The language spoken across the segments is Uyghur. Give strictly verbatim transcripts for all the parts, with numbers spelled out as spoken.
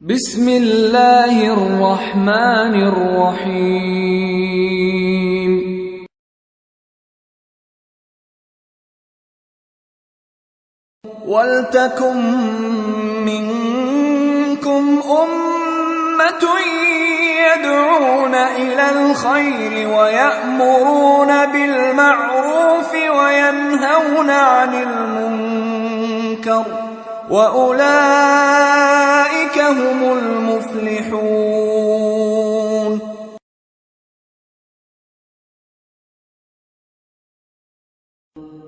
بسم الله الرحمن الرحيم. ولتكن منكم أمة يدعون إلى الخير ويأمرون بالمعروف وينهون عن المنكر وأولئك هم المفلحون.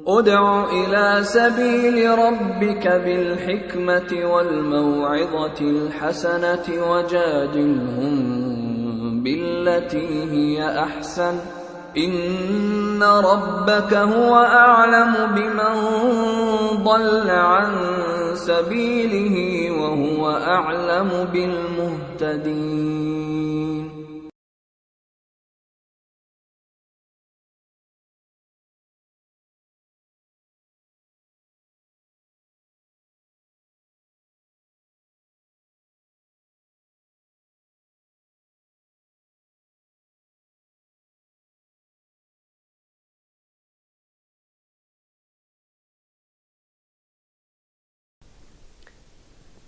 ادع إلى سبيل ربك بالحكمة والموعظة الحسنة وجادلهم بالتي هي أحسن، إن ربك هو أعلم بمن ضل عن سبيله وهو أعلم بالمهتدين.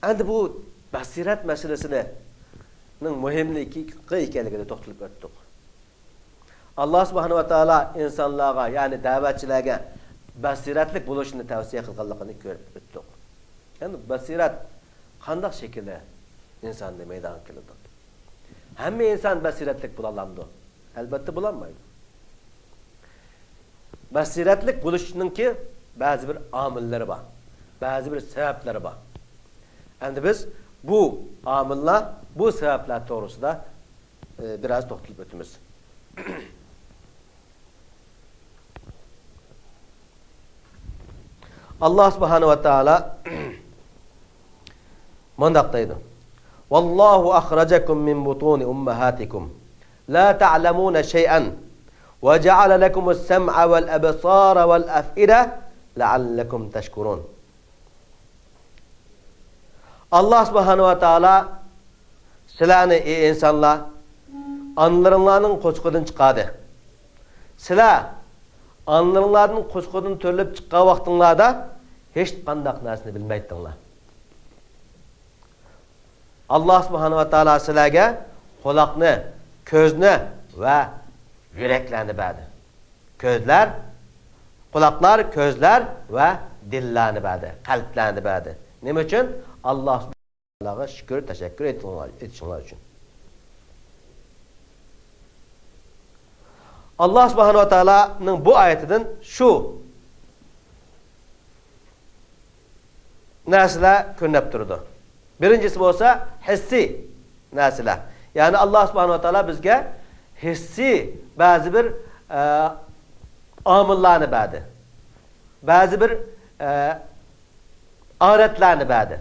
ئەمدى بۇ بەسىرەت مەسىلىسىنىڭ مۇھىملىقى ئىكەنلىكىگە توختىلىپ ئۆتتۇق. ئاللا سۇبھانەھۇ ۋە تائالا ئىنسانلارغا، يەنى دەۋەتچىلەرگە بەسىرەتلىك بولۇشنى تەۋسىيە قىلغانلىقىنى كۆرۈپ ئۆتتۇق. يەنى بەسىرەت قانداق شەكىلدە ئىنساندا مەيدانغا كېلىدۇ؟ ھەممە ئىنسان بەسىرەتلىك بولالامدۇ؟ ئەلۋەتتە بولالمايدۇ. بەسىرەتلىك بولۇشنىڭكى بەزى بىر ئامىللىرى بار، بەزى بىر سەۋەبلىرى بار. ئەمدى بىز بۇ ئامىللار، بۇ سەۋەبلەر توغرىسىدا، ئى، بىراز توختىلىپ ئۆتىمىز. ئاللا سۇبھانەھۇ ۋە تائالا مۇنداق دەيدۇ: والله أخرجكم من بطون أمهاتكم لا تعلمون شيئا وجعل لكم السمع والأبصار والأفئدة لعلكم تشكرون. ئاللا سۇبھانەھۇ ۋە تائالا سىلەرنى، ئى ئىنسانلار، ئانىلىرىڭلارنىڭ قۇرسىقىدىن چىقاردى. سىلەر ئانىلىرىڭلاردىن قۇرسىقىدىن تۆرىلىپ چىققان ۋاقتىڭلاردا ھېچقانداق نەرسىنى بىلمەيتتىڭلار. ئاللا سۇبھانەھۇ ۋە تائالا سىلەرگە قۇلاقنى، كۆزنى ۋە يۈرەكلەرنى بەردى. كۆزلەر، قۇلاقلار، كۆزلەر ۋە دىللارنى بەردى، قەلبلەرنى بەردى. نېمە ئۈچۈن؟ ئاللا سۇبھانەھۇ ۋە تائالاغا شۈكۈر، تەشەككۈر ئېيتىشىڭلار، ئېيتىشىڭلار ئۈچۈن. ئاللا سۇبھانەھۇ ۋە تائالانىڭ بۇ ئايىتىدىن شۇ نەرسىلەر كۆرۈنۈپ تۇرىدۇ. بىرىنچىسى بولسا ھېسسىي نەرسىلەر. يەنى ئاللا سۇبھانەھۇ ۋە تائالا بىزگە ھېسسىي بەزى بىر، ئە، ئامىللارنى بەردى. بەزى بىر، ئە، ئادەتلەرنى بەردى.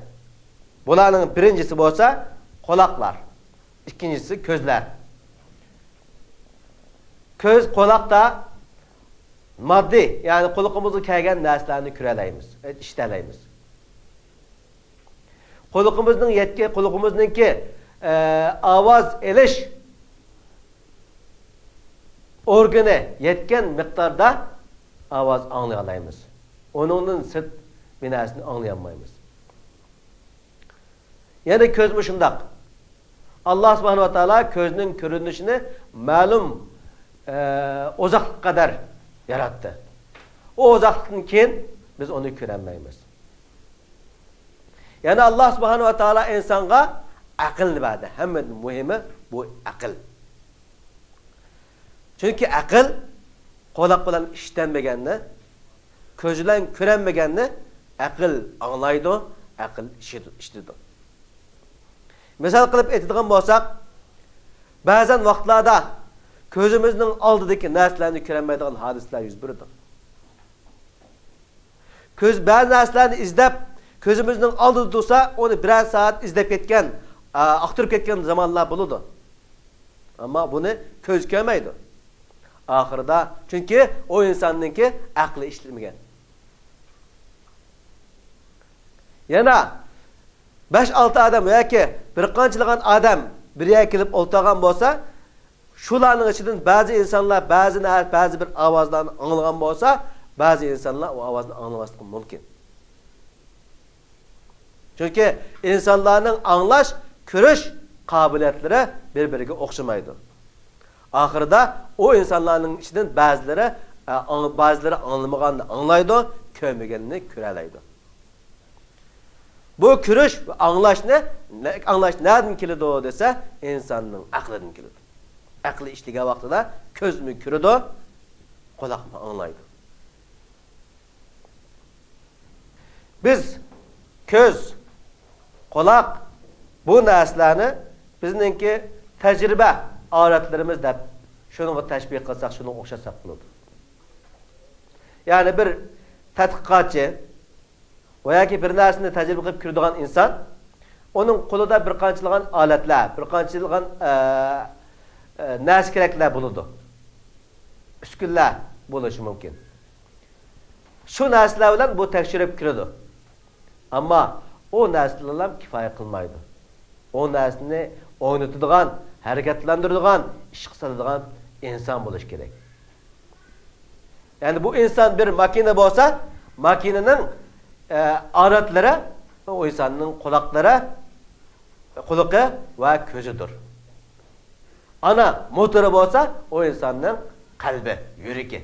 بۇلارنىڭ بىرىنچىسى بولسا قۇلاقلار، ئىككىنچىسى كۆزلەر. كۆز، قۇلاقتا ماددىي، يەنى قۇلىقىمىزغا كەلگەن نەرسىلەرنى كۆرەلەيمىز، ئىشىتەلەيمىز. قۇلىقىمىزنىڭ يەتكەن، قۇلىقىمىزنىڭكى، ئە، ئاۋاز ئېلىش ئورگىنى يەتكەن مىقداردا ئاۋاز ئاڭلىيالايمىز. ئۇنىڭدىن سىرت بىر نەرسىنى ئاڭلىيالمايمىز. يەنە كۆزمۇ شۇنداق. ئاللا سۇبھانەھۇ ۋە تائالا كۆزنىڭ كۆرۈنۈشىنى مەلۇم، ئە، ئۇزاقلىققا قەدەر ياراتتى. ئۇ ئۇزاقلىقتىن كېيىن بىز ئۇنى كۆرەلمەيمىز. يەنە ئاللا سۇبھانەھۇ ۋە تائالا ئىنسانغا ئەقىلنى بەردى. ھەممىدىن مۇھىمى بۇ ئەقىل. چۈنكى ئەقىل قۇلاق بىلەن ئىشىتەلمىگەننى، كۆز بىلەن كۆرەلمىگەننى ئەقىل ئاڭلايدۇ، ئەقىل ئىشىدۇ-، ئىشىتىدۇ. مىسال قىلىپ ئېيتىدىغان بولساق، بەزەن ۋاقىتلاردا كۆزىمىزنىڭ ئالدىدىكى نەرسىلەرنى كۆرەلمەيدىغان ھادىسىلەر يۈز بېرىدۇ. كۆز بەزى نەرسىلەرنى ئىزدەپ، كۆزىمىزنىڭ ئالدىدا تۇرسا، ئۇنى بىرەر سائەت ئىزدەپ كەتكەن، ئا، ئاختۇرۇپ كەتكەن زامانلار بولىدۇ. ئەمما بۇنى كۆز كۆرمەيدۇ. ئاخىرىدا، چۈنكى ئۇ ئىنساننىڭكى ئەقلى ئىشلىمىگەن. يەنە بەش-ئالتە ئادەم ياكى بىر قانچىلىغان ئادەم بىر يەرگە كېلىپ ئولتۇرغان بولسا، شۇلارنىڭ ئىچىدىن بەزى ئىنسانلار بەزى نە-، بەزى بىر ئاۋازلارنى ئاڭلىغان بولسا، بەزى ئىنسانلار ئۇ ئاۋازنى ئاڭلىماسلىقى مۇمكىن. چۈنكى ئىنسانلارنىڭ ئاڭلاش، كۆرۈش قابىلىيەتلىرى بىر-بىرىگە ئوخشىمايدۇ. ئاخىرىدا ئۇ ئىنسانلارنىڭ ئىچىدىن بەزىلىرى، ئە، ئاڭ-، بەزىلىرى ئاڭلىمىغاننى ئاڭلايدۇ، كۆرمىگەننى كۆرەلەيدۇ. بۇ كۆرۈش ۋە ئاڭلاشنى، نە-، ئاڭلاش نەدىن كېلىدۇ دېسە، ئىنساننىڭ ئەقلىدىن كېلىدۇ. ئەقلى ئىشلىگەن ۋاقتىدا كۆزمۇ كۆرىدۇ، قۇلاقمۇ ئاڭلايدۇ. بىز كۆز، قۇلاق، بۇ نەرسىلەرنى بىزنىڭكى تەجرىبە ئالەتلىرىمىز دەپ شۇنىڭغا تەشبىھ قىلساق، شۇنىڭغا ئوخشاتساق بولىدۇ. يەنى بىر تەتقىقاتچى ۋە ياكى بىر نەرسىنى تەجرىبە قىلىپ كۆرىدىغان ئىنسان، ئۇنىڭ قولىدا بىر قانچىلىغان ئالەتلەر، بىر قانچىلىغان، ئە، ئە، نەرسە كېرەكلەر بولىدۇ. ئۈسكۈنىلەر بولۇشى مۇمكىن. شۇ نەرسىلەر بىلەن بۇ تەكشۈرۈپ كىرىدۇ. ئەمما ئۇ نەرسىلەرلا كىپايە قىلمايدۇ. ئۇ نەرسىنى ئوينىتىدىغان، ھەرىكەتلەندۈرىدىغان، ئىشقا سالىدىغان ئىنسان بولۇشى كېرەك. يەنى بۇ ئىنسان بىر ماكىنا بولسا، ماكىنىنىڭ، ئە، ئالەتلىرى، ئۇ ئىنساننىڭ قۇلاقلىرى، قۇلىقى ۋە كۆزىدۇر. ئانا موتورى بولسا، ئۇ ئىنساننىڭ قەلبى، يۈرىكى.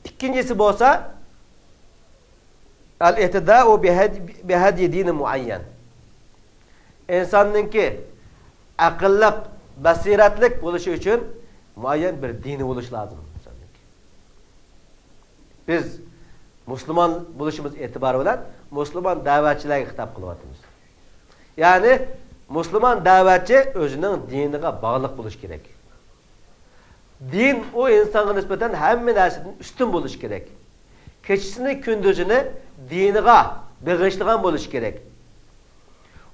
ئىككىنچىسى بولسا، ئەل ئىھتىدائۇ بىھەد-، بىھەديى دىنى مۇئەييەن. ئىنساننىڭكى ئەقىللىق، بەسىرەتلىك بولۇشى ئۈچۈن مۇئەييەن بىر دىنى بولۇشى لازىم ئىنساننىڭكى. بىز مۇسۇلمان بولۇشىمىز ئېتىبارى بىلەن مۇسۇلمان دەۋەتچىلەرگە خىتاب قىلىۋاتىمىز. يەنى مۇسۇلمان دەۋەتچى ئۆزىنىڭ دىنىغا باغلىق بولۇشى كېرەك. دىن ئۇ ئىنسانغا نىسبەتەن ھەممە نەرسىدىن ئۈستۈن بولۇشى كېرەك. كېچىسىنى، كۈندۈزىنى دىنىغا بېغىشلىغان بولۇشى كېرەك.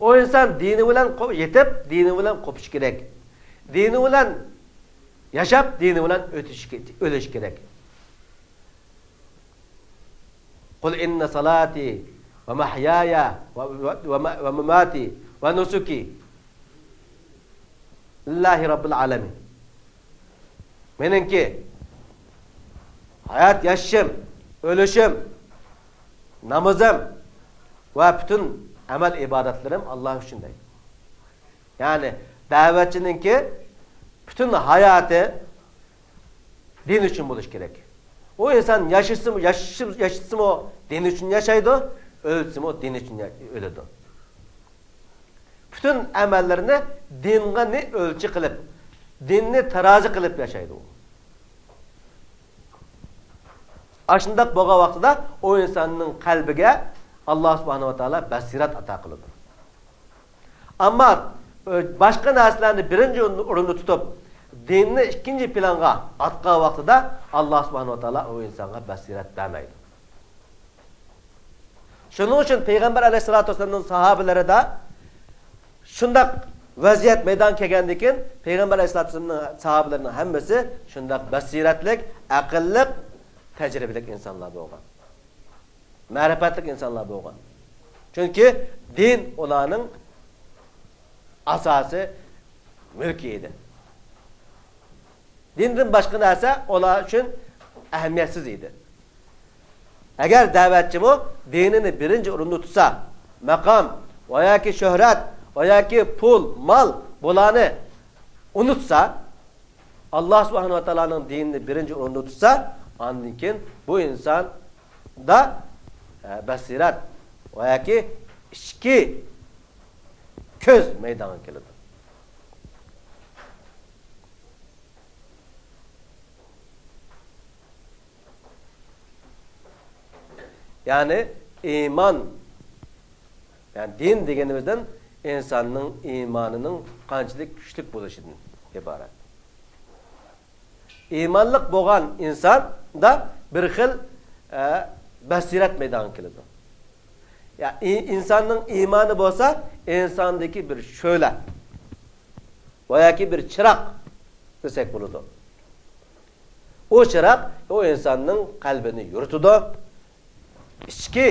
ئۇ ئىنسان دىنى بىلەن قو-، يېتىپ، دىنى بىلەن قوپۇشى كېرەك. دىنى بىلەن ياشاپ، دىنى بىلەن ئۆتۈشى كېرەك، ئۆلۈشى كېرەك. قۇل ئىننە سالاتى ۋە مەھيايە ۋە، ۋە، ۋە مە-، ۋە مەماتى ۋە نۇسۇكى لىللاھى رەببىل ئالەمىن. مېنىڭكى ھايات ياشىشىم، ئۆلۈشۈم، نامىزىم ۋە پۈتۈن ئەمەل ئىبادەتلىرىم ئاللا ئۈچۈن دەيدۇ. يەنى دەۋەتچىنىڭكى پۈتۈن ھاياتى دىن ئۈچۈن بولۇشى كېرەك. ئۇ ئىنسان ياشىسىمۇ، ياشىسىمۇ، ياشىسىمۇ دىن ئۈچۈن ياشايدۇ، ئۆلسىمۇ دىن ئۈچۈن يا-، ئۆلىدۇ. پۈتۈن ئەمەللىرىنى دىنغا نى ئۆلچە قىلىپ، دىننى تارازى قىلىپ ياشايدۇ ئۇ. ئاشۇنداق بولغان ۋاقتىدا ئۇ ئىنساننىڭ قەلبىگە ئاللا سۇبھانەھۇ ۋە تائالا بەسىرەت ئاتا قىلىدۇ. ئەمما، ئۆ، باشقا نەرسىلەرنى بىرىنچى ئورۇن-، ئورۇندا تۇتۇپ، دىننى ئىككىنچى پىلانغا ئاتقان ۋاقتىدا ئاللا سۇبھانەھۇ ۋە تائالا ئۇ ئىنسانغا بەسىرەت بەرمەيدۇ. شۇنىڭ ئۈچۈن پەيغەمبەر ئەلەيھىسسالاتۇ ۋەسسالامنىڭ ساھابىلىرىدا شۇنداق ۋەزىيەت مەيدانغا كەلگەندىن كېيىن، پەيغەمبەر ئەلەيھىسسالاتۇ ۋەسسالامنىڭ ساھابىلىرىنىڭ ھەممىسى شۇنداق بەسىرەتلىك، ئەقىللىق، تەجرىبىلىك ئىنسانلار بولغان. مەرىپەتلىك ئىنسانلار بولغان. چۈنكى دىن ئۇلارنىڭ ئاساسىي مۈلكى ئىدى. دىندىن باشقا نەرسە ئۇلار ئۈچۈن ئەھمىيەتسىز ئىدى. ئەگەر دەۋەتچىمۇ دىنىنى بىرىنچى ئورۇندا تۇتسا، ماقام ۋە ياكى شۆھرەت ۋە ياكى پۇل، مال، بۇلارنى ئۇنتۇسا، ئاللا سۇبھانەھۇ ۋە تائالانىڭ دىنىنى بىرىنچى ئورۇندا تۇتسا، ئاندىن كېيىن بۇ ئىنساندا، ئە، بەسىرەت ۋە ياكى ئىچكى كۆز مەيدانغا كېلىدۇ. يەنى ئىمان، يەنى دىن دېگىنىمىزدىن ئىنساننىڭ ئىمانىنىڭ قانچىلىك كۈچلۈك بولۇشىدىن ئىبارەت. ئىمانلىق بولغان ئىنساندا بىر خىل، ئە، بەسىرەت مەيدانغا كېلىدۇ. يا، ئى-، ئىنساننىڭ ئىمانى بولسا، ئىنساندىكى بىر شۆلە ۋە ياكى بىر چىراغ دېسەك بولىدۇ. ئۇ چىراغ ئۇ ئىنساننىڭ قەلبىنى يورۇتىدۇ، ئىچكى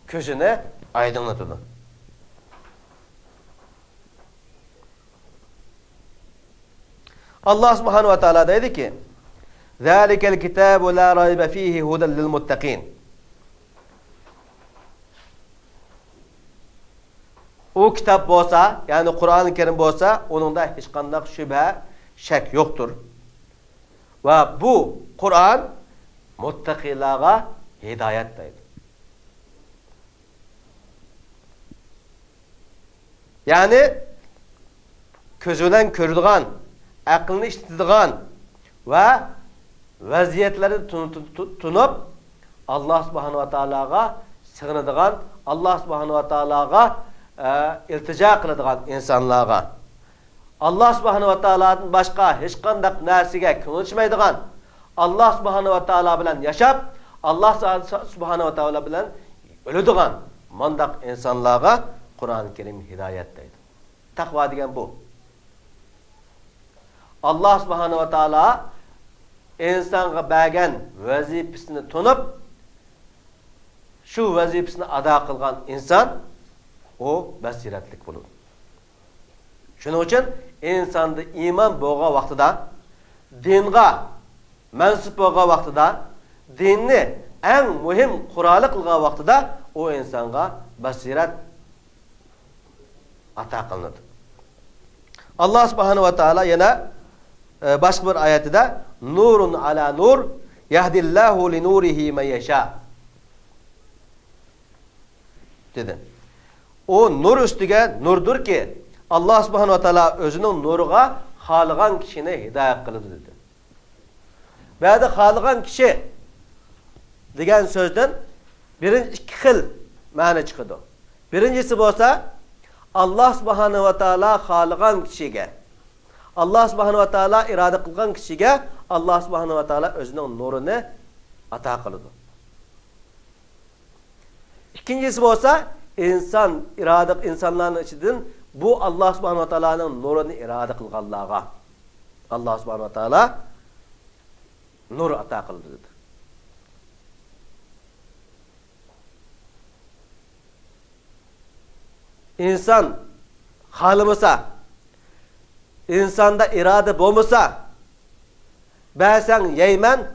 كۆزىنى ئايدىڭلىتىدۇ. ئاللا سۇبھانەھۇ ۋە تائالا دەيدىكى، «ذلك الكتاب لا ريب فيه هدى للمتقين.» ئۇ كىتاب بولسا، يەنى قۇرئانى كەرىم بولسا، ئۇنىڭدا ھېچقانداق شۈبھە، شەك يوقتۇر. ۋە بۇ قۇرئان مۇتتەقىلارغا ھىدايەت دەيدۇ. يەنى كۆزى بىلەن كۆرىدىغان، ئەقلىنى ئىشلىتىدىغان ۋە ۋەزىيەتلەرنى تونۇ-، تونۇ-، تونۇپ، ئاللا سۇبھانەھۇ ۋە تائالاغا سىغىنىدىغان، ئاللا سۇبھانەھۇ ۋە تائالاغا، ئە، ئىلتىجا قىلىدىغان ئىنسانلارغا، ئاللا سۇبھانەھۇ ۋە تائالادىن باشقا ھېچقانداق نەرسىگە كۆڭۈل ئېچىشمايدىغان، ئاللا سۇبھانەھۇ ۋە تائالا بىلەن ياشاپ، ئاللا سۇ-، سۇبھانەھۇ ۋە تائالا بىلەن ئۆلىدىغان مانداق ئىنسانلارغا قۇرئان كەرىم ھىدايەت دەيدۇ. تەقۋا دېگەن بۇ. ئاللا سۇبھانەھۇ ۋە تائالا ئىنسانغا بەرگەن ۋەزىپىسىنى تونۇپ، شۇ ۋەزىپىسىنى ئادا قىلغان ئىنسان، ئۇ بەسىرەتلىك بولىدۇ. شۇنىڭ ئۈچۈن ئىنساندا ئىمان بولغان ۋاقتىدا، دىنغا مەنسۇپ بولغان ۋاقتىدا، دىننى ئەڭ مۇھىم قورالى قىلغان ۋاقتىدا ئۇ ئىنسانغا بەسىرەت ئاتا قىلىنىدۇ. ئاللا سۇبھانەھۇ ۋە تائالا يەنە، ئە، باشقا بىر ئايەتىدە، «نۇرۇن ئالا نۇر، يەھدىللاھۇ لىنۇرىھى مەن يەشا» دېدى. ئۇ نۇر ئۈستىگە نۇردۇركى، ئاللا سۇبھانەھۇ ۋە تائالا ئۆزىنىڭ نۇرىغا خالىغان كىشىنى ھىدايەت قىلىدۇ دېدى. بۇ يەردە خالىغان كىشى دېگەن سۆزدىن بىرىنچى ئىككى خىل مەنە چىقىدۇ. بىرىنچىسى بولسا، ئاللا سۇبھانەھۇ ۋە تائالا خالىغان كىشىگە، ئاللا سۇبھانەھۇ ۋە تائالا ئىرادە قىلغان كىشىگە ئاللا سۇبھانەھۇ ۋە تائالا ئۆزىنىڭ نۇرىنى ئاتا قىلىدۇ. ئىككىنچىسى بولسا، ئىنسان ئىرادە، ئىنسانلارنىڭ ئىچىدىن بۇ ئاللا سۇبھانەھۇ ۋە تائالانىڭ نۇرىنى ئىرادە قىلغانلارغا ئاللا سۇبھانەھۇ ۋە تائالا نۇر ئاتا قىلىدۇ دېدى. ئىنسان خالىمىسا، ئىنساندا ئىرادە بولمىسا، «بەرسەڭ يەيمەن،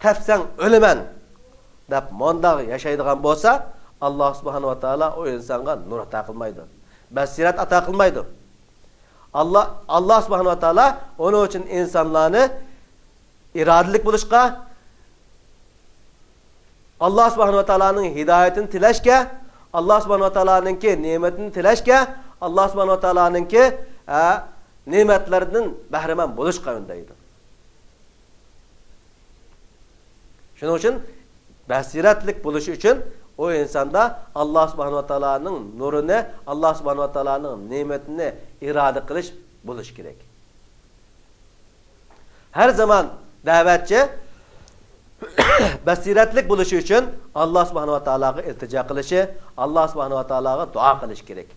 تەپسەڭ ئۆلىمەن» دەپ مۇنداق ياشايدىغان بولسا، ئاللا سۇبھانەھۇ ۋە تائالا ئۇ ئىنسانغا نۇر ئاتا قىلمايدۇ، بەسىرەت ئاتا قىلمايدۇ. ئاللا، ئاللا سۇبھانەھۇ ۋە تائالا ئۇنىڭ ئۈچۈن ئىنسانلارنى ئىرادىلىك بولۇشقا، ئاللا سۇبھانەھۇ ۋە تائالانىڭ ھىدايىتىنى تىلەشكە، ئاللا سۇبھانەھۇ ۋە تائالانىڭكى نېمىتىنى تىلەشكە، ئاللا سۇبھانەھۇ ۋە تائالانىڭكى، ئە، نېمەتلىرىدىن بەھرىمەن بولۇشقا ئۈندەيدۇ. شۇنىڭ ئۈچۈن بەسىرەتلىك بولۇشى ئۈچۈن ئۇ ئىنساندا ئاللا سۇبھانەھۇ ۋە تائالانىڭ نۇرىنى، ئاللا سۇبھانەھۇ ۋە تائالانىڭ نېمىتىنى ئىرادە قىلىش بولۇشى كېرەك. ھەر زامان دەۋەتچى بەسىرەتلىك بولۇشى ئۈچۈن ئاللا سۇبھانەھۇ ۋە تائالاغا ئىلتىجا قىلىشى، ئاللا سۇبھانەھۇ ۋە تائالاغا دۇئا قىلىشى كېرەك.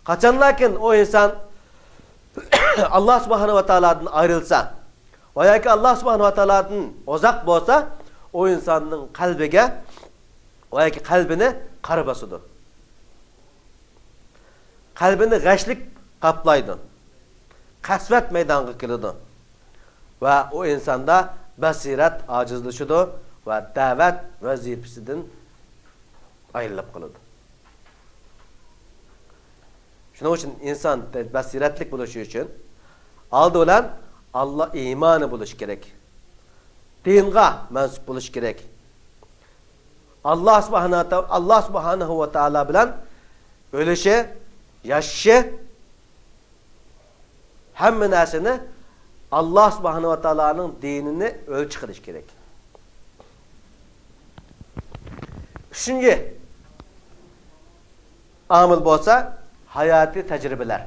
قاچانلاركىن ئۇ ئىنسان ئاللا سۇبھانەھۇ ۋە تائالادىن ئايرىلسا ۋە ياكى ئاللا سۇبھانەھۇ ۋە تائالادىن ئۇزاق بولسا، ئۇ ئىنساننىڭ قەلبىگە ۋە ياكى قەلبىنى قارا باسىدۇ. قەلبىنى غەشلىك قاپلايدۇ. قەسۋەت مەيدانغا كېلىدۇ. ۋە ئۇ ئىنساندا بەسىرەت ئاجىزلىشىدۇ ۋە دەۋەت ۋەزىپىسىدىن ئايرىلىپ قالىدۇ. شۇنىڭ ئۈچۈن ئىنسان بەسىرەتلىك بولۇشى ئۈچۈن ئالدى بىلەن ئاللا ئىمانى بولۇشى كېرەك. دىنغا مەنسۇپ بولۇشى كېرەك. ئاللا سۇبھانە، ئاللا سۇبھانەھۇ ۋە تائالا بىلەن ئۆلۈشى، ياشىشى، ھەممە نەرسىنى ئاللا سۇبھانەھۇ ۋە تائالانىڭ دىنىنى ئۆلچە قىلىش كېرەك. ئۈچىنچى ئامىل بولسا ھاياتىي تەجرىبىلەر.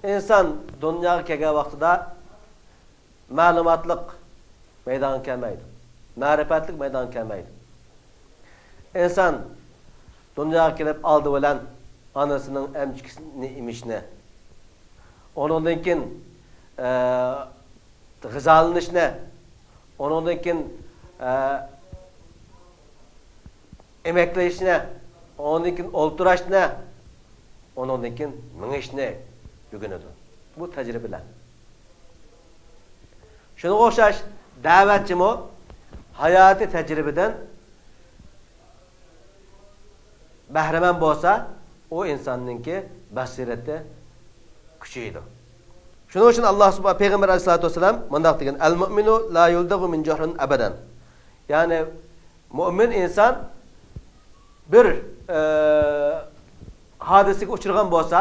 ئىنسان دۇنياغا كەلگەن ۋاقتىدا مەلۇماتلىق مەيدانغا كەلمەيدۇ. مەرىپەتلىك مەيدانغا كەلمەيدۇ. ئىنسان دۇنياغا كېلىپ ئالدى بىلەن ئانىسىنىڭ ئەمچىكىنى ئېمىشنى، ئۇنىڭدىن كېيىن ئە، غىزالىنىشنى، ئۇنىڭدىن كېيىن، ئە، ئەمەكلىشنى، ئۇنىڭدىن كېيىن ئولتۇراشنى، ئۇنىڭدىن كېيىن مېڭىشنى ئۆگىنىدۇ. بۇ تەجرىبىلەر. شۇنىڭغا ئوخشاش دەۋەتچىمۇ ھاياتىي تەجرىبىدىن بەھرىمەن بولسا، ئۇ ئىنساننىڭكى بەسىرىتى كۈچىيىدۇ. شۇنىڭ ئۈچۈن ئاللا سۇبھانە، پەيغەمبەر ئەلەيھىسسالاتۇ ۋەسسالام مۇنداق دېگەن: «ئەل مۇئمىنۇ لا يۇلدەغۇ مىن جۇھرىن ئەبەدەن.» يەنى مۇئمىن ئىنسان بىر، ئە، ھادىسىگە ئۇچرىغان بولسا،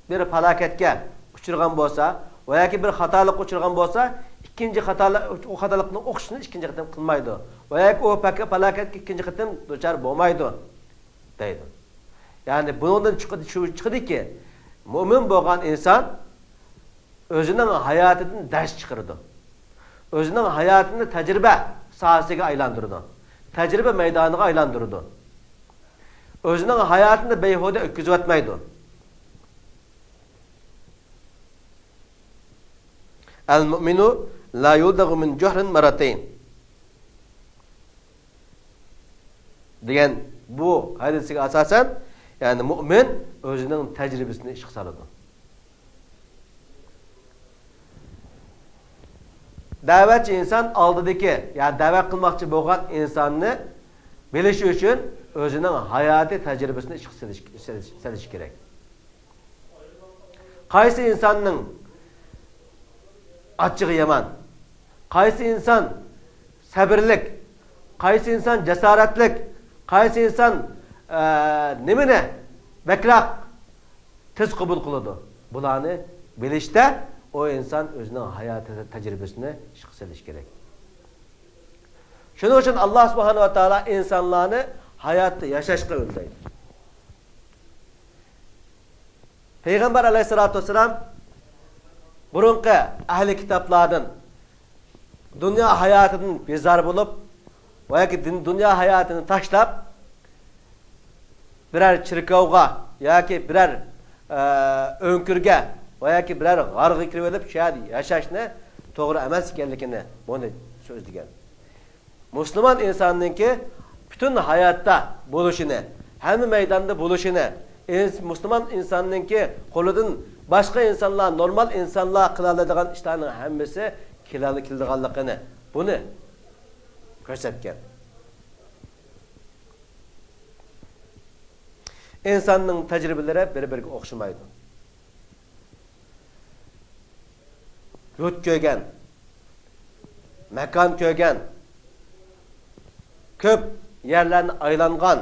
بىر پالاكەتكە ئۇچرىغان بولسا ۋە ياكى بىر خاتالىققا ئۇچرىغان بولسا، ئىككىنچى خاتالىق، ئۇ خاتالىقنىڭ ئوخشىشىنى ئىككىنچى قېتىم قىلمايدۇ ۋە ياكى ئۇ پاكا-، پالاكەتكە ئىككىنچى قېتىم دۇچار بولمايدۇ، دەيدۇ. يەنى بۇنىڭدىن چىقىدۇ، شۇ چىقىدۇكى، مۇئمىن بولغان ئىنسان ئۆزىنىڭ ھاياتىدىن دەرس چىقىرىدۇ. ئۆزىنىڭ ھاياتىنى تەجرىبە ساھەسىگە ئايلاندۇرىدۇ. تەجرىبە مەيدانىغا ئايلاندۇرىدۇ. ئۆزىنىڭ ھاياتىنى بىھۇدە ئۆتكۈزۈۋەتمەيدۇ. «ئەل مۇئمىنۇ لا يۇلدەغۇ مىن جۇھرىن مەررەتەين» دېگەن بۇ ھەدىسكە ئاساسەن، يەنى مۇئمىن ئۆزىنىڭ تەجرىبىسىنى ئىشقا سالىدۇ. دەۋەتچى ئىنسان ئالدىدىكى، يەنى دەۋەت قىلماقچى بولغان ئىنساننى بىلىشى ئۈچۈن ئۆزىنىڭ ھاياتىي تەجرىبىسىنى ئىشقا سېلىش، سېلىش، سېلىشى كېرەك. قايسى ئىنساننىڭ ئاچچىقى يامان؟ قايسى ئىنسان سەبىرلىك؟ قايسى ئىنسان جاسارەتلىك؟ قايسى ئىنسان، ئە، نېمىنى بەكرەك تېز قوبۇل قىلىدۇ؟ بۇلارنى بىلىشتە ئۇ ئىنسان ئۆزىنىڭ ھاياتىي تەجرىبىسىنى ئىشقا سېلىشى كېرەك. شۇنىڭ ئۈچۈن ئاللا سۇبھانەھۇ ۋە تائالا ئىنسانلارنى ھاياتتا ياشاشقا ئۈندەيدۇ. پەيغەمبەر ئەلەيھىسسالاتۇ ۋەسسالام بۇرۇنقى ئەھلى كىتابلاردىن دۇنيا ھاياتىدىن بىزار بولۇپ ۋە ياكى دىن-، دۇنيا ھاياتىنى تاشلاپ، بىرەر چېركاۋغا ياكى بىرەر، ئە، ئۆڭكۈرگە ۋە ياكى بىرەر غارغا كىرىۋېلىپ، شۇ يەردە ياشاشنى توغرا ئەمەس ئىكەنلىكىنى بۇنى سۆزلىگەن. مۇسۇلمان ئىنساننىڭكى پۈتۈن ھاياتتا بولۇشىنى، ھەممە مەيداندا بولۇشىنى، ئىنس-، مۇسۇلمان ئىنساننىڭكى قولىدىن باشقا ئىنسانلار، نورمال ئىنسانلار قىلالايدىغان ئىشلارنىڭ ھەممىسى كېلە-، كېلىدىغانلىقىنى، بۇنى كۆرسەتكەن. ئىنساننىڭ تەجرىبىلىرى بىر-بىرىگە ئوخشىمايدۇ. يۇرت كۆرگەن، ماكان كۆرگەن، كۆپ يەرلەرنى ئايلانغان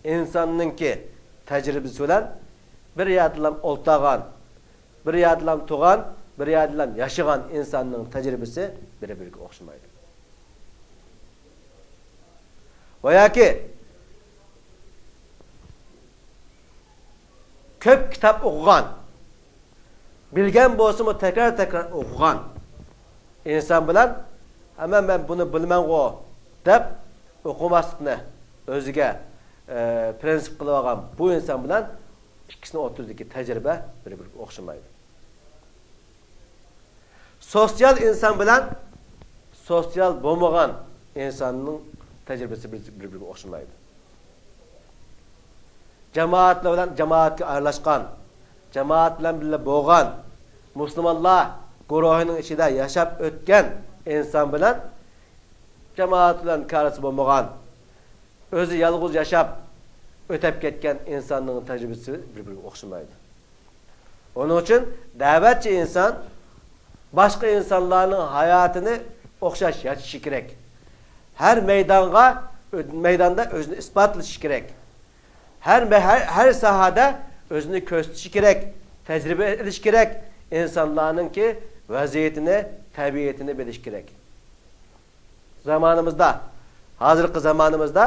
ئىنساننىڭكى تەجرىبىسى بىلەن بىر يەردىلا ئولتۇرغان، بىر يەردىلا تۇغان، بىر يەردىلا ياشىغان ئىنساننىڭ تەجرىبىسى بىر-بىرىگە ئوخشىمايدۇ. ۋە ياكى كۆپ كىتاب ئوقۇغان، بىلگەن بولسىمۇ تەكرار-تەكرار ئوقۇغان ئىنسان بىلەن، ئەمما مەن بۇنى بىلىمەنغۇ دەپ ئوقۇماسلىقنى ئۆزىگە، ئە، پرىنسىپ قىلىۋالغان بۇ ئىنسان بىلەن ئىككىسىنىڭ ئوتتۇرىسىدىكى تەجرىبە بىر-بىرىگە ئوخشىمايدۇ. سوتسىيال ئىنسان بىلەن سوتسىيال بولمىغان ئىنساننىڭ تەجرىبىسى بىر-، بىر-بىرىگە ئوخشىمايدۇ. جامائەتلەر بىلەن، جامائەتكە ئارىلاشقان، جامائەت بىلەن بىللە بولغان، مۇسۇلمانلار گۇرۇھىنىڭ ئىچىدە ياشاپ ئۆتكەن ئىنسان بىلەن جامائەت بىلەن كارىسى بولمىغان، ئۆزى يالغۇز ياشاپ ئۆتەپ كەتكەن ئىنساننىڭ تەجرىبىسى بىر-بىرىگە ئوخشىمايدۇ. ئۇنىڭ ئۈچۈن دەۋەتچى ئىنسان باشقا ئىنسانلارنىڭ ھاياتىنى ئوخشاش ياشىشى كېرەك. ھەر مەيدانغا، مەيداندا ئۆزىنى ئىسپاتلىشى كېرەك. ھەر مە-، ھەر، ھەر ساھەدە ئۆزىنى كۆرسىتىشى كېرەك، تەجرىبە ئېلىشى كېرەك، ئىنسانلارنىڭكى ۋەزىيىتىنى، تەبىئىتىنى بىلىشى كېرەك. زامانىمىزدا، ھازىرقى زامانىمىزدا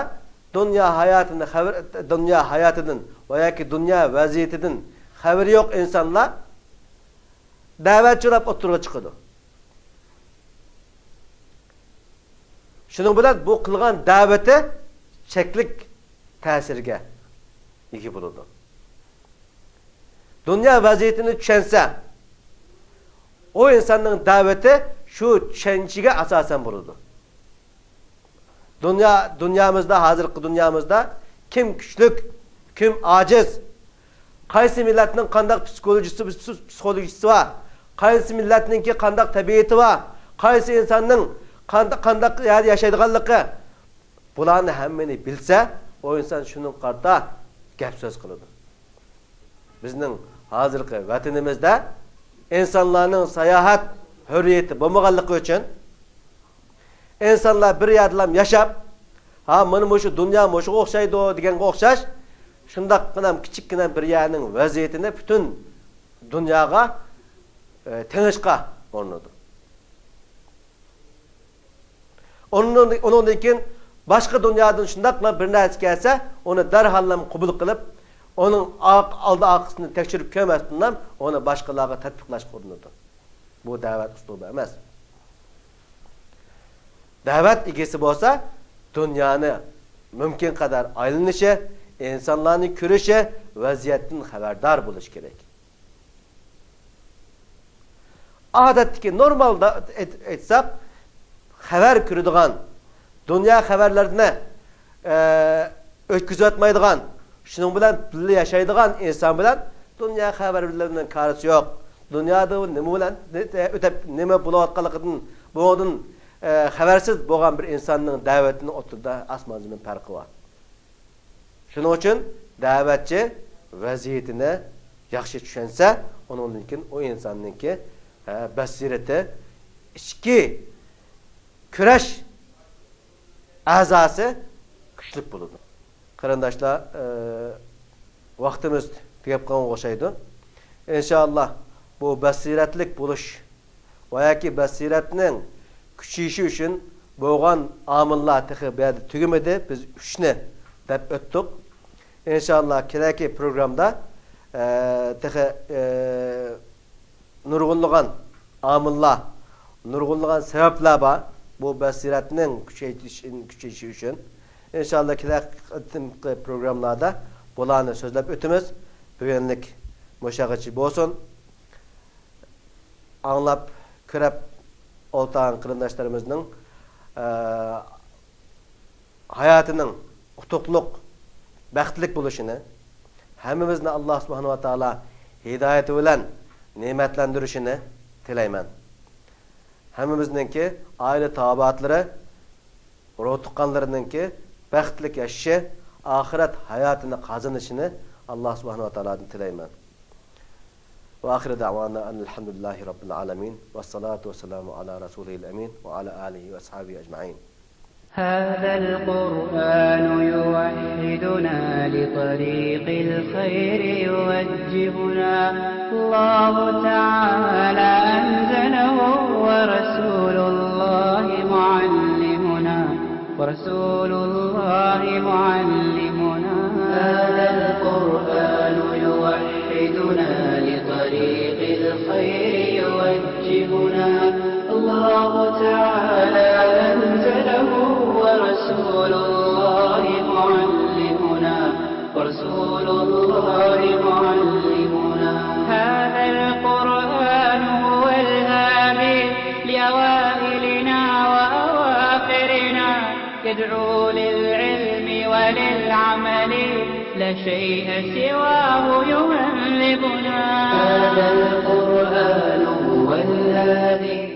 دۇنيا ھاياتىنى خەۋەر، دۇنيا ھاياتىدىن ۋە ياكى دۇنيا ۋەزىيىتىدىن خەۋىرى يوق ئىنسانلار دەۋەتچى بولۇپ ئوتتۇرىغا چىقىدۇ. شۇنىڭ بىلەن بۇ قىلغان دەۋىتى چەكلىك تەسىرگە ئىگە بولىدۇ. دۇنيا ۋەزىيىتىنى چۈشەنسە، ئۇ ئىنساننىڭ دەۋىتى شۇ چۈشەنچىگە ئاساسەن بولىدۇ. دۇنيا، دۇنيامىزدا، ھازىرقى دۇنيامىزدا كىم كۈچلۈك، كىم ئاجىز، قايسى مىللەتنىڭ قانداق پسىخولوگىيىسى، پسىخولوگىيىسى بار، قايسى مىللەتنىڭكى قانداق تەبىئىتى بار، قايسى ئىنساننىڭ قانداق، قانداق يەردە ياشايدىغانلىقى، بۇلارنى ھەممىنى بىلسە، ئۇ ئىنسان شۇنىڭغا قارىتا گەپ سۆز قىلىدۇ. بىزنىڭ ھازىرقى ۋەتىنىمىزدە ئىنسانلارنىڭ ساياھەت ھۆرىيىتى بولمىغانلىقى ئۈچۈن، ئىنسانلار بىر يەردىلا ياشاپ، ھا، مانا مۇشۇ دۇنيا مۇشۇغا ئوخشايدۇ دېگەنگە ئوخشاش، شۇنداققىنا كىچىككىنە بىر يەرنىڭ ۋەزىيىتىنى پۈتۈن دۇنياغا، ئە، تېڭىشقا ئۇرۇنىدۇ. ئۇنىڭدىن، ئۇنىڭدىن كېيىن باشقا دۇنيادىن شۇنداقلا بىر نەرسە كەلسە، ئۇنى دەرھاللا قوبۇل قىلىپ، ئۇنىڭ ئارق-، ئالدى ئارقىسىنى تەكشۈرۈپ كۆرمەستىنلا، ئۇنى باشقىلارغا تەتبىقلاشقا ئۇرۇنىدۇ. بۇ دەۋەت ئۇسلۇبى ئەمەس. دەۋەت ئىگىسى بولسا، دۇنيانى مۇمكىن قەدەر ئايلىنىشى، ئىنسانلارنى كۆرۈشى، ۋەزىيەتتىن خەۋەردار بولۇشى كېرەك. ئادەتتىكى نورمالدا ئېيت-، ئېيتساق، خەۋەر كۆرىدىغان، دۇنيا خەۋەرلىرىنى، ئە، ئۆتكۈزۈۋەتمەيدىغان، شۇنىڭ بىلەن بىللە ياشايدىغان ئىنسان بىلەن دۇنيا خەۋەرلىرىنىڭ كارىسى يوق. دۇنيادا نېمە بىلەن نېمە ئۆتەپ، نېمە بولۇۋاتقانلىقىدىن، بۇنىڭدىن، ئە، خەۋەرسىز بولغان بىر ئىنساننىڭ دەۋەتىنىڭ ئوتتۇرىدا ئاسمان زېمىن پەرقى بار. شۇنىڭ ئۈچۈن دەۋەتچى ۋەزىيىتىنى ياخشى چۈشەنسە، ئۇنىڭدىن كېيىن ئۇ ئىنساننىڭكى، ھە، بەسىرىتى، ئىچكى كۈرەش ئەزاسى كۈچلۈك بولىدۇ. قېرىنداشلار، ئە، ۋاقتىمىز تۈگەپ قالغانغا ئوخشايدۇ. ئىنشائاللا، بۇ بەسىرەتلىك بولۇش ۋە ياكى بەسىرەتنىڭ كۈچىيىشى ئۈچۈن بولغان ئامىللار تېخى بۇ يەردە تۈگىمىدى. بىز ئۈچنى دەپ ئۆتتۇق. ئىنشائاللا، كېلەركى پروگرامدا، ئە، تېخى، ئە، نۇرغۇنلىغان ئامىللار، نۇرغۇنلىغان سەۋەبلەر بار بۇ بەسىرەتنىڭ كۈچەيتىش-، كۈچىيىشى ئۈچۈن. ئىنشائاللا، كېلەر قېتىمقى پروگراممىلاردا بۇلارنى سۆزلەپ ئۆتىمىز. بۈگۈنلۈك مۇشۇغىچە بولسۇن. ئاڭلاپ، كۆرۈپ ئولتۇرغان قېرىنداشلىرىمىزنىڭ، ئە، ھاياتىنىڭ ئۇتۇقلۇق، بەختلىك بولۇشىنى، ھەممىمىزنى ئاللا سۇبھانەھۇ ۋە تائالا ھىدايىتى بىلەن نېمەتلەندۈرۈشىنى تىلەيمەن. ھەممىمىزنىڭكى ئائىلە تاۋابىئاتلىرى، ئۇرۇق-تۇغقانلىرىنىڭكى بەختلىك ياشىشى، ئاخىرەت ھاياتىنى قازىنىشىنى ئاللا سۇبھانەھۇ ۋە تائالادىن تىلەيمەن. وآخر دعوانا أن الحمد لله رب العالمين، والصلاة والسلام على رسوله الأمين وعلى آله وأصحابه أجمعين. هذا القرآن يوحدنا لطريق الخير يوجهنا. الله تعالى أنزله ورسول الله معلمنا، ورسول الله معلمنا. هذا القرآن يوحدنا لطريق الخير يوجهنا. الله تعالى أنزله ورسول الله معلمنا، ورسول الله معلمنا. هذا القرآن هو الهادي لأوائلنا وأواخرنا، يدعو للعلم وللعمل، لا شيء سواه يهذبنا. هذا القرآن هو الهادي.